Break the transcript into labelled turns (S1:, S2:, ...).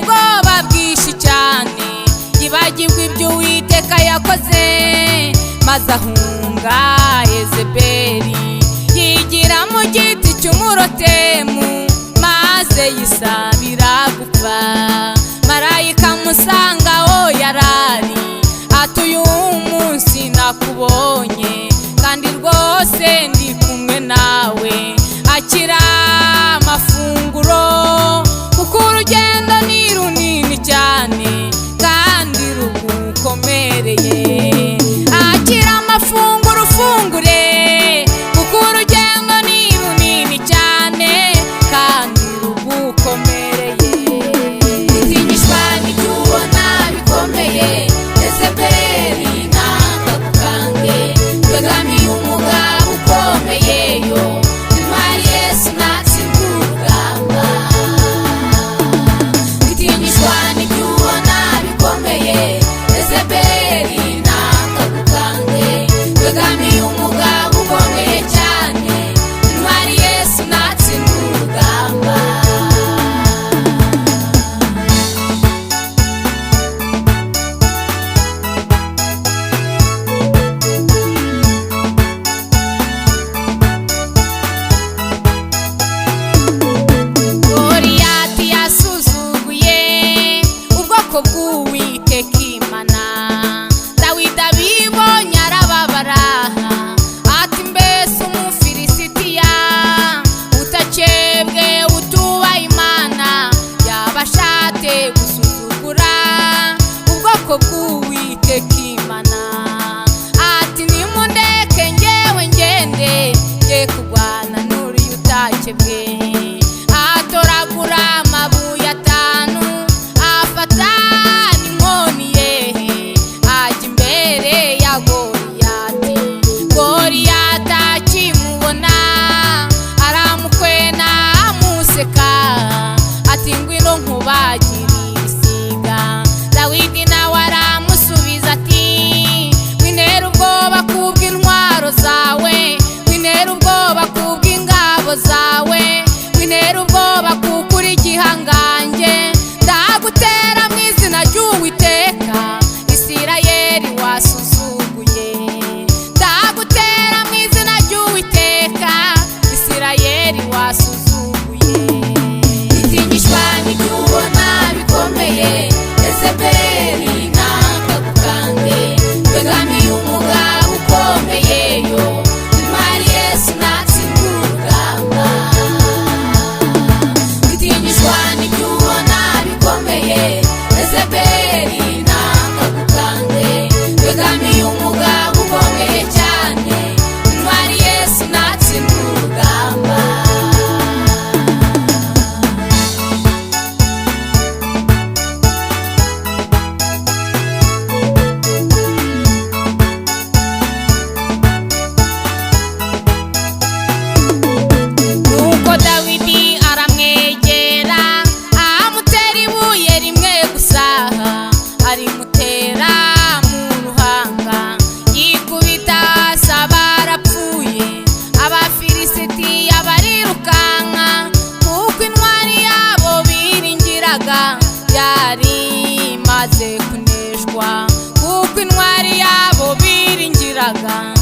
S1: Ubwoba bwinshi cyane, yibagirwa ibyo Uwiteka yakoze, maze ahunga Yezebeli, yigira mu giti cy'umurotemu, maze yisabira gupfa. Marayika amusanga aho yarari, ati: "Uyu munsi nakubonye, kandi rwose ndi kumwe nawe. Akira amafunguro, kuko urugendo ni runini cyane kandi rugukomereye. Akira amafunguro ufungure, kuko urugendo ni runini cyane kandi rugukomereye."
S2: Utinyishwa n'ibyo ubona bikomeye, Yezebeli ntakagukange. Twegamiye umugabo ukomeye, yo intwari Yesu natsinda urugamba. Utinyishwa n'ibyo ubona bikomeye, Yezebeli ntakagukange. Twegamiye umugabo ukomeye cyane, intwari Yesu natsinda urugamba.
S1: Goliyati yasuzuguye ubwoko bw'Uwiteka Imana. Dawidi abibonye arababara, ati: "Mbese Umufilisitiya utakebwe, utubaha Imana, yaba ashatse gusuzugura ubwoko bw'Uwiteka Imana?" Ati: "Nimundeke ngewe ngende nge kurwana n'uriya utakebwe." Atoragura amabuye atanu, afata n'inkoni ye, ajya imbere ya Goliyati. Goliyati akimubona aramukwena, amuseka, ati: "Ngwino nkubagire ibisiga." Dawidi nawe aramusubiza ati: "Wintera ubwoba kubw'intwaro zawe, wintera ubwoba kubw'ingabo zawe, wintera ubwoba kuko uri igihangange. Ndagutera mu izina ry'Uwiteka Isirayeli wasuzuguye. Ndagutera mu izina ry'Uwiteka Isirayeli wasuzuguye."
S2: Itinyishwa n'ibyo ubona bikomeye, Yezebeli ntakagukange. Twegamiye umugabo ukomeye, yo intwari Yesu natsinda urugamba. Itinyishwa n'ibyo ubona bikomeye, Yezebeli ntakagukange. Twegamiye umugabo ukomeye cyane, intwari Yesu natsinda urugamba.
S1: Nuko Dawidi aramwegera, amutera ibuye rimwe gusa, arimutera mu ruhanga, yikubita hasi aba arapfuye. Abafilisitiya barirukanka, kuko intwari yabo biringiraga yari imaze kuneshwa, kuko intwari yabo biringiraga